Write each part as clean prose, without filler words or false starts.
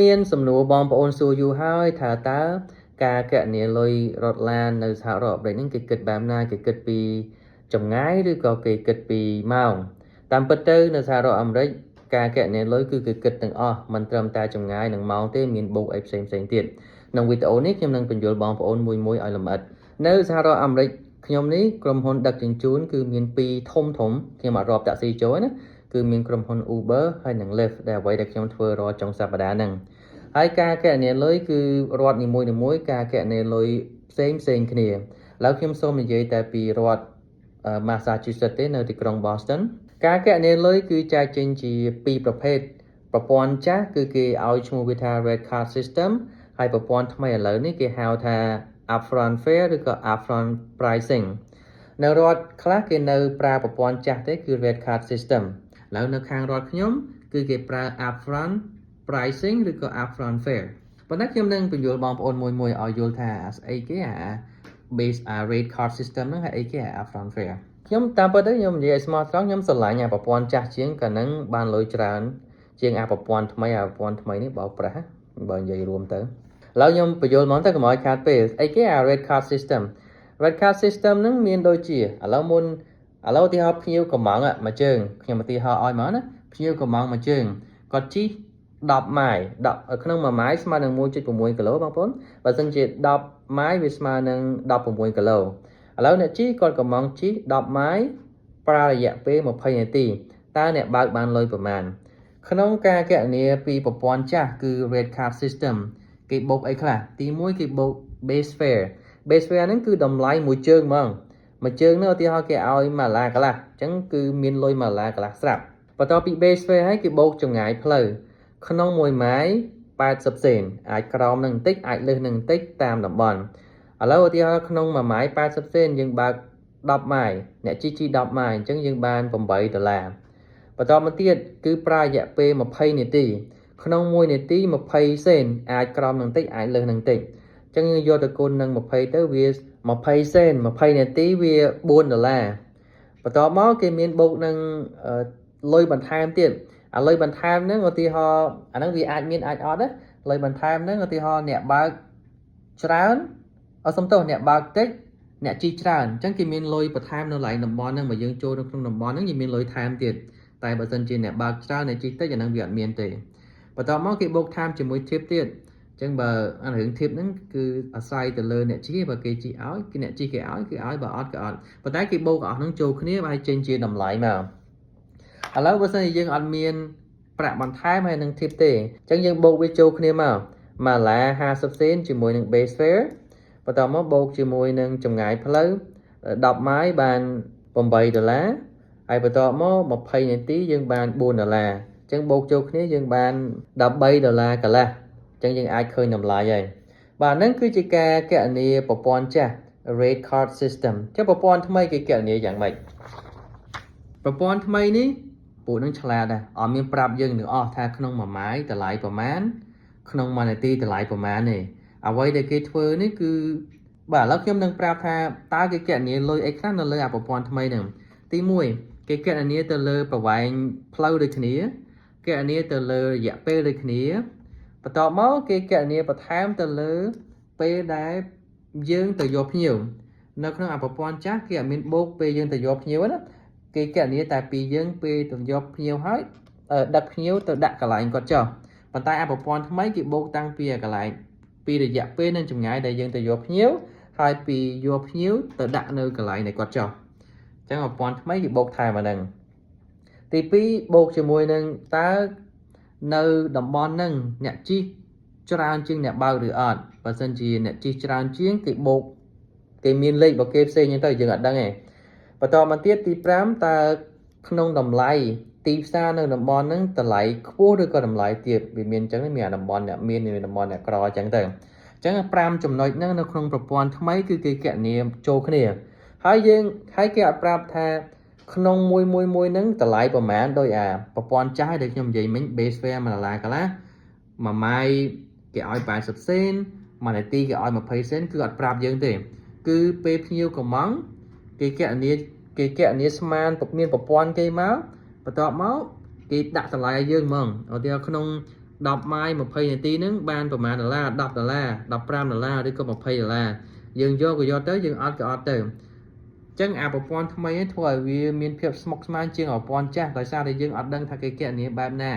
មានសំណួរបងប្អូនសួរយូរហើយថាតើការគណនាលុយរត់ឡាននៅសហរដ្ឋអាមេរិកហ្នឹងគេគិតបែបណាគេគិតពីចម្ងាយឬក៏គេគិតពីម៉ោងតាមពិតទៅនៅសហរដ្ឋអាមេរិកការគណនាលុយគឺគេគិតទាំងអស់មិនត្រឹមតែចម្ងាយនិងម៉ោងទេមានបូកអីផ្សេងផ្សេងទៀតក្នុងវីដេអូនេះខ្ញុំនឹងពន្យល់បងប្អូនមួយមួយឲ្យលម្អិតនៅសហរដ្ឋអាមេរិកខ្ញុំនេះក្រុមហ៊ុនដឹកជញ្ជូនគឺមានពីរធំធំខ្ញុំអត់រាប់តាក់ស៊ីចូលណាគឺមានក្រុមហ៊ុន Uber ហើយនិង Lyft ដែលអ្វីដែលខ្ញុំធ្វើរាល់ចុងសប្តាហ៍ហ្នឹងហើយការគណនាលុយគឺរដ្ឋនីមួយៗការគណនាលុយផ្សេងផ្សេងគ្នាឥឡូវខ្ញុំសូមនិយាយតែពីរដ្ឋ Massachusetts ទេនៅទីក្រុង Boston ការគណនាលុយគឺចែកចេញជាពីរប្រភេទប្រព័ន្ធចាស់គឺគេឲ្យឈ្មោះវាថា Rate Card System ហើយប្រព័ន្ធថ្មីឥឡូវនេះគេហៅថា upfront fare ឬក៏ upfront pricing នៅរដ្ឋខ្លះគេនៅប្រើប្រព័ន្ធចាស់ទេគឺ rate card system ឥឡូវនៅខាងរដ្ឋខ្ញុំគឺគេប្រើ upfront pricing ឬក៏ upfront fare ប៉ុន្តែខ្ញុំនឹងពន្យល់បងប្អូនមួយមួយឲ្យយល់ថាស្អីគេអា base rate card system ហ្នឹងហើយអីគេអា upfront fare ខ្ញុំតាមពិតទៅខ្ញុំនិយាយឲ្យស្មោះត្រង់ខ្ញុំស្រឡាញ់អាប្រព័ន្ធចាស់ជាងកាលហ្នឹងបានលុយច្រើនជាងអាប្រព័ន្ធថ្មីអាប្រព័ន្ធថ្មីនេះបោកប្រាស់បើនិយាយរួមទៅឥឡូវខ្ញុំពន្យល់ហ្មងទៅកុំឲ្យខាតពេលស្អីគេអា rate card system rate card system ហ្នឹងមានដូចជាឥឡូវមុនឥឡូវឧទាហរណ៍ភ្ញៀវកម្ម៉ង់មួយជើងខ្ញុំឧទាហរណ៍ឲ្យមកណាភ្ញៀវកម្ម៉ង់មួយជើងគាត់ជិះ10ម៉ាយ10ក្នុង1ម៉ាយស្មើនឹង1.6គីឡូបងប្អូនបើសិនជា10ម៉ាយវាស្មើនឹង16គីឡូឥឡូវអ្នកជិះគាត់កម្ម៉ង់ជិះ10ម៉ាយប្រើរយៈពេល20នាទីតើអ្នកបើកបានលុយប្រមាណក្នុងការគណនាពីប្រព័ន្ធចាស់គឺ rate card system គេបូកអីខ្លះទី1គេបូក base fare base fare ហ្នឹងគឺតម្លៃមួយជើងហ្មងមួយជើងនោះឧទាហរណ៍គេឲ្យ1ដុល្លារកន្លះអញ្ចឹងគឺមានលុយ1ដុល្លារកន្លះស្រាប់បន្ទាប់ពី base fare ហើយគេបូកចម្ងាយផ្លូវក្នុង1ម៉ាយ80សេនអាចក្រោមនឹងបន្តិចអាចលើសនឹងបន្តិចតាមតំបន់ឥឡូវឧទាហរណ៍ក្នុង1ម៉ាយ80សេនយើងបើក10ម៉ាយអ្នកជិះជិះ10ម៉ាយអញ្ចឹងយើងបាន8ដុល្លារបន្តមកទៀតគឺប្រើរយៈពេល20នាទីក្នុង1នាទី20សេនអាចក្រោមនឹងតិចអាចលើសនឹងតិចអញ្ចឹងយើងយកទៅគុណនឹង20ទៅវា20សេន20នាទីវា4ដុល្លារបន្ទាប់មកគេមានបូកនឹងលុយបន្ថែមទៀតអាលុយបន្ថែមហ្នឹងឧទាហរណ៍អាហ្នឹងវាអាចមានអាចអត់ណាលុយបន្ថែមហ្នឹងឧទាហរណ៍អ្នកបើកច្រើនអត់សុំទោសអ្នកបើកតិចអ្នកជិះច្រើនអញ្ចឹងគេមានលុយបន្ថែមនៅកន្លែងតំបន់ហ្នឹងបើយើងចូលនៅក្នុងតំបន់ហ្នឹងយើងមានលុយថែមទៀតតែបើសិនជាអ្នកបើកច្រើនអ្នកជិះតិចអាហ្នឹងវាអត់មានទេបន្ទាប់មកគេបូកថែមជាមួយ tip ទៀតអញ្ចឹងបើអារឿង tip ហ្នឹងគឺអាស្រ័យទៅលើអ្នកជិះបើគេជិះឲ្យគេអ្នកជិះគេឲ្យគឺឲ្យបើអត់ក៏អត់ប៉ុន្តែគេបូកអស់ហ្នឹងចូលគ្នាហើយចេញជាតម្លៃមកឥឡូវបើសិនជាយើងអត់មានប្រាក់បន្ថែមហើយនឹង tip ទេអញ្ចឹងយើងបូកវាចូលគ្នាមក1ដុល្លារ50សេនជាមួយនឹង base fare បន្ទាប់មកបូកជាមួយនឹងចម្ងាយផ្លូវ10ម៉ាយបាន8ដុល្លារហើយបន្ទាប់មក20នាទីយើងបាន4ដុល្លារអញ្ចឹងបូកចូលគ្នាយើងបាន13ដុល្លារកន្លះអញ្ចឹងយើងអាចឃើញតម្លៃហើយបាទហ្នឹងគឺជាការគណនាប្រព័ន្ធចាស់ rate card system ចុះប្រព័ន្ធថ្មីគេគណនាយ៉ាងម៉េចប្រព័ន្ធថ្មីនេះពួកនឹងឆ្លាតដែរអត់មានប្រាប់យើងទាំងអស់ថាក្នុងមួយម៉ាយតម្លៃប្រមាណក្នុងមួយនាទីតម្លៃប្រមាណទេអ្វីដែលគេធ្វើនេះគឺបាទឥឡូវខ្ញុំនឹងប្រាប់ថាតើគេគណនាលុយអីខ្លះនៅលើអាប្រព័ន្ធថ្មីហ្នឹងទី1គេគណនាទៅលើប្រវែងផ្លូវដូចគ្នាគណនាទៅលើរយៈពេលដូចគ្នាបន្ទាប់មកគេគណនាបន្ថែមទៅលើពេលដែលយើងទៅយកភ្ញៀវនៅក្នុងអាប្រព័ន្ធចាស់គេអត់មានបូកពេលយើងទៅយកភ្ញៀវណាគេគណនាតែពីយើងពេលទៅយកភ្ញៀវហើយដឹកភ្ញៀវទៅដាក់កន្លែងគាត់ចុះប៉ុន្តែអាប្រព័ន្ធថ្មីគេបូកតាំងពីកន្លែងពីរយៈពេលនិងចម្ងាយដែលយើងទៅយកភ្ញៀវហើយពីយកភ្ញៀវទៅដាក់នៅកន្លែងដែលគាត់ចុះអញ្ចឹងប្រព័ន្ធថ្មីគេបូកថែមអាហ្នឹងទី2បូកជាមួយនឹងតើនៅតំបន់ហ្នឹងអ្នកជិះច្រើនជាងអ្នកបើកឬអត់បើសិនជាអ្នកជិះច្រើនជាងគេបូកគេមានលេខរបស់គេផ្សេងហ្នឹងទៅយើងអត់ដឹងទេបន្តមកទៀតទី5តើក្នុងតម្លៃទីផ្សារនៅតំបន់ហ្នឹងតម្លៃខ្ពស់ឬក៏តម្លៃទាបវាមានអញ្ចឹងមានអាតំបន់អ្នកមានមានតំបន់អ្នកក្រអញ្ចឹងទៅអញ្ចឹង5ចំណុចហ្នឹងនៅក្នុងប្រព័ន្ធថ្មីគឺគេគណនាចូលគ្នាហើយយើងហើយគេអត់ប្រាប់ថាក្នុងមួយមួយមួយហ្នឹងតម្លៃប្រមាណដោយអាប្រព័ន្ធចាស់ដែលខ្ញុំនិយាយមិញ base fare 1ដុល្លារកន្លះមួយម៉ាយគេឲ្យ80សេនមួយនាទីគេឲ្យ20សេនគឺអត់ប្រាប់យើងទេគឺពេលភ្ញៀវកម្ម៉ង់គេគណនាគេគណនាស្មានមានប្រព័ន្ធគេមកបន្ទាប់មកគេដាក់តម្លៃឲ្យយើងហ្មងឧទាហរណ៍ក្នុង 10ម៉ាយ20នាទីហ្នឹងបានប្រហែលដុល្លារ10ដុល្លារ15ដុល្លារឬក៏20ដុល្លារយើងយកក៏យកទៅយើងអត់ក៏អត់ទៅអញ្ចឹងអាប្រព័ន្ធថ្មីនេះធ្វើឲ្យវាមានភាពស្មុគស្មាញជាងប្រព័ន្ធចាស់ដោយសារតែយើងអត់ដឹងថាគេគណនាបែបណា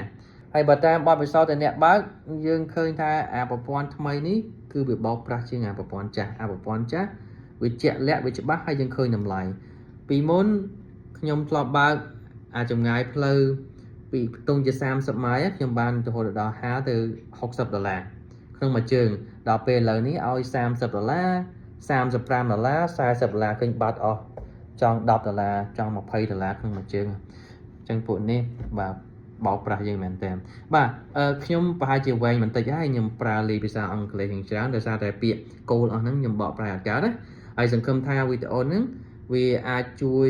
ហើយបើតាមបទពិសោធន៍តែអ្នកបើកយើងឃើញថាអាប្រព័ន្ធថ្មីនេះគឺវាបោកប្រាស់ជាងអាប្រព័ន្ធចាស់អាប្រព័ន្ធចាស់វាជាក់លាក់វាច្បាស់ហើយយើងឃើញតម្លៃពីមុនខ្ញុំធ្លាប់បើកអាចចម្ងាយផ្លូវពីខ្ទង់ជា30ម៉ាយខ្ញុំបានរហូតដល់50ទៅ60ដុល្លារក្នុងមួយជើងដល់ពេលឥឡូវនេះឲ្យ30ដុល្លារ35ដុល្លារ40ដុល្លារឃើញបាត់អស់ចង់10ដុល្លារចង់20ដុល្លារក្នុងមួយជើងអញ្ចឹងពួកនេះបាទបោកប្រាស់យើងមែនតើបាទអឺខ្ញុំប្រហែលជាវែងបន្តិចហើយខ្ញុំប្រើលាយភាសាអង់គ្លេសយ៉ាងច្រើនដោយសារតែពាក្យគោលអស់ហ្នឹងខ្ញុំបកប្រែអត់កើតណាហើយសង្ឃឹមថាវីដេអូហ្នឹងវាអាចជួយ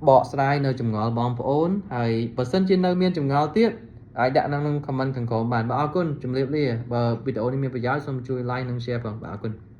បកស្រាយនៅចម្ងល់បងប្អូនហើយបើសិនជានៅមានចម្ងល់ទៀតអាចដាក់នៅក្នុង comment ខាងក្រោមបានបាទអរគុណជម្រាបលាបើវីដេអូនេះមានប្រយោជន៍សូមជួយ like និង share ផងបាទអរគុណ។